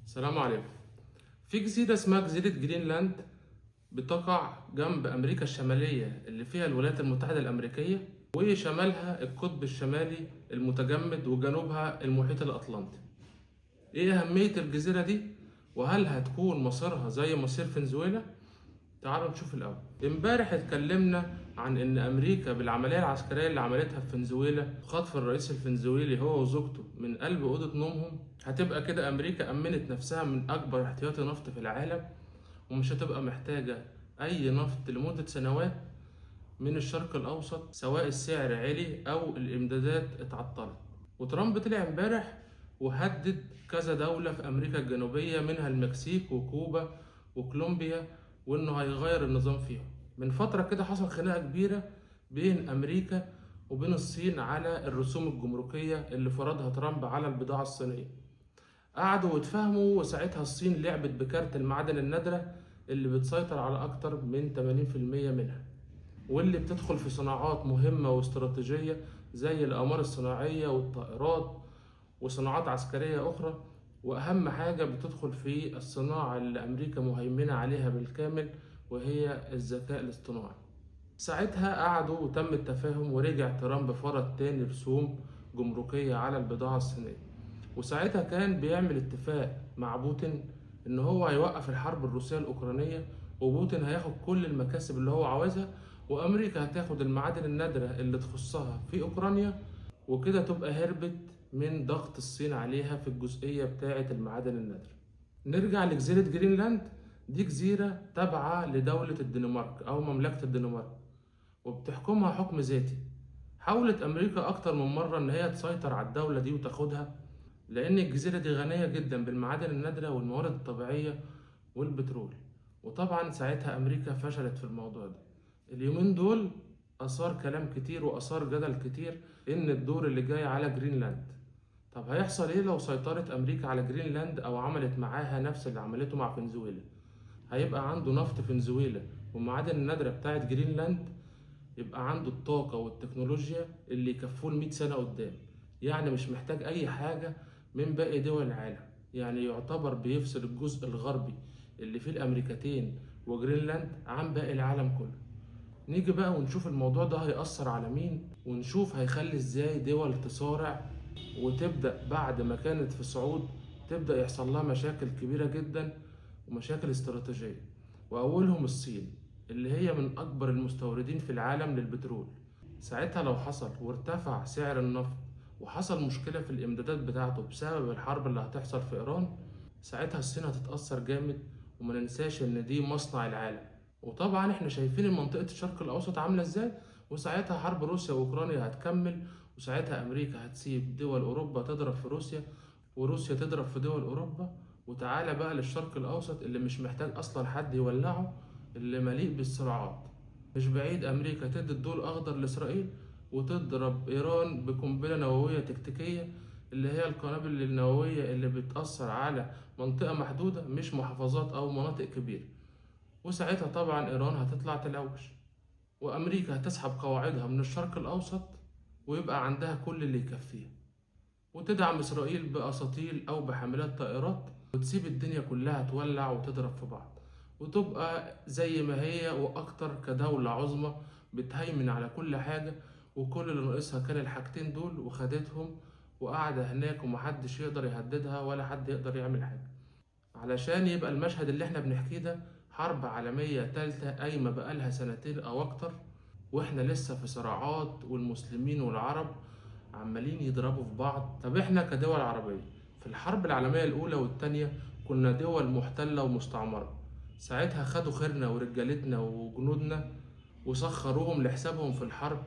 السلام عليكم. في جزيرة اسمها جزيرة جرينلاند بتقع جنب أمريكا الشمالية اللي فيها الولايات المتحدة الأمريكية، وشمالها القطب الشمالي المتجمد وجنوبها المحيط الأطلنطي. إيه أهمية الجزيرة دي؟ وهل هتكون مصيرها زي مصير فنزويلا؟ تعالوا نشوف الأول. امبارح اتكلمنا عن إن أمريكا بالعملية العسكرية اللي عملتها في فنزويلا، خطف الرئيس الفنزويلي هو وزوجته من قلب أوضة نومهم، هتبقى كده أمريكا أمنت نفسها من أكبر احتياطي نفط في العالم، ومش هتبقى محتاجة أي نفط لمدة سنوات من الشرق الأوسط، سواء السعر عالي أو الإمدادات اتعطلت. وترامب طلع امبارح وهدد كذا دولة في أمريكا الجنوبية، منها المكسيك وكوبا وكولومبيا، وإنه هيغير النظام فيهم. من فترة كده حصل خناقة كبيرة بين أمريكا وبين الصين على الرسوم الجمركية اللي فرضها ترامب على البضاعة الصينية. قعدوا واتفاهموا، وساعتها الصين لعبت بكارت المعادن النادرة اللي بتسيطر على أكتر من 80% منها، واللي بتدخل في صناعات مهمة واستراتيجية زي الأقمار الصناعية والطائرات وصناعات عسكرية أخرى، وأهم حاجة بتدخل في الصناعة اللي أمريكا مهيمنة عليها بالكامل وهي الذكاء الاصطناعي. ساعتها قعدوا وتم التفاهم، ورجع ترامب فرض تاني رسوم جمركية على البضاعة الصينية. وساعتها كان بيعمل اتفاق مع بوتين إن هو هيوقف الحرب الروسية الأوكرانية، وبوتين هياخد كل المكاسب اللي هو عاوزها، وأمريكا هتاخد المعادن النادرة اللي تخصها في أوكرانيا، وكده تبقى هربت من ضغط الصين عليها في الجزئية بتاعة المعادن النادرة. نرجع لجزيرة جرينلاند. دي جزيرة تابعة لدولة الدنمارك أو مملكة الدنمارك، وبتحكمها حكم ذاتي. حاولت أمريكا أكتر من مرة إن هي تسيطر على الدولة دي وتاخدها، لأن الجزيرة دي غنية جدا بالمعادن النادرة والموارد الطبيعية والبترول، وطبعا ساعتها أمريكا فشلت في الموضوع ده. اليومين دول أثار كلام كتير وأثار جدل كتير إن الدور اللي جاي على جرينلاند. طب هيحصل إيه لو سيطرت أمريكا على جرينلاند أو عملت معاها نفس اللي عملته مع فنزويلا؟ هيبقى عنده نفط فنزويلا والمعادن النادرة بتاعت جرينلاند، يبقى عنده الطاقة والتكنولوجيا اللي يكفوه 100 سنة قدام، يعني مش محتاج أي حاجة من باقي دول العالم. يعني يعتبر بيفصل الجزء الغربي اللي فيه الأمريكتين وجرينلاند عن باقي العالم كله. نيجي بقى ونشوف الموضوع ده هيأثر على مين، ونشوف هيخلي ازاي دول تصارع وتبدأ بعد ما كانت في صعود تبدأ يحصل لها مشاكل كبيرة جدا ومشاكل استراتيجية، وأولهم الصين اللي هي من أكبر المستوردين في العالم للبترول. ساعتها لو حصل وارتفع سعر النفط وحصل مشكلة في الإمدادات بتاعته بسبب الحرب اللي هتحصل في إيران، ساعتها الصين هتتأثر جامد. وما ننساش إن دي مصنع العالم، وطبعا احنا شايفين منطقة الشرق الأوسط عاملة ازاي، وساعتها حرب روسيا وأوكرانيا هتكمل، وساعتها أمريكا هتسيب دول أوروبا تضرب في روسيا وروسيا تضرب في دول أوروبا. وتعالى بقى للشرق الأوسط اللي مش محتاج أصلا حد يولعه، اللي مليء بالصراعات. مش بعيد أمريكا تدي الضوء الأخضر لإسرائيل وتضرب إيران بقنبلة نووية تكتيكية، اللي هي القنابل النووية اللي بتأثر على منطقة محدودة مش محافظات أو مناطق كبيرة. وساعتها طبعا إيران هتطلع تلوش، وأمريكا هتسحب قواعدها من الشرق الأوسط ويبقى عندها كل اللي يكفيها، وتدعم إسرائيل بأساطيل أو بحاملات طائرات، وتسيب الدنيا كلها تولع وتضرب في بعض، وتبقى زي ما هي وأكتر كدولة عظمى بتهيمن على كل حاجة، وكل اللي ناقصها كان الحاجتين دول وخدتهم وقاعدة هناك، ومحدش يقدر يهددها ولا حد يقدر يعمل حاجة. علشان يبقى المشهد اللي احنا بنحكيه ده حرب عالمية تالتة قايمة بقالها سنتين أو أكتر، وإحنا لسه في صراعات، والمسلمين والعرب عمالين يضربوا في بعض. طب إحنا كدول عربية في الحرب العالمية الأولى والتانية كنا دول محتلة ومستعمرة، ساعتها خدوا خيرنا ورجالتنا وجنودنا وسخروهم لحسابهم في الحرب،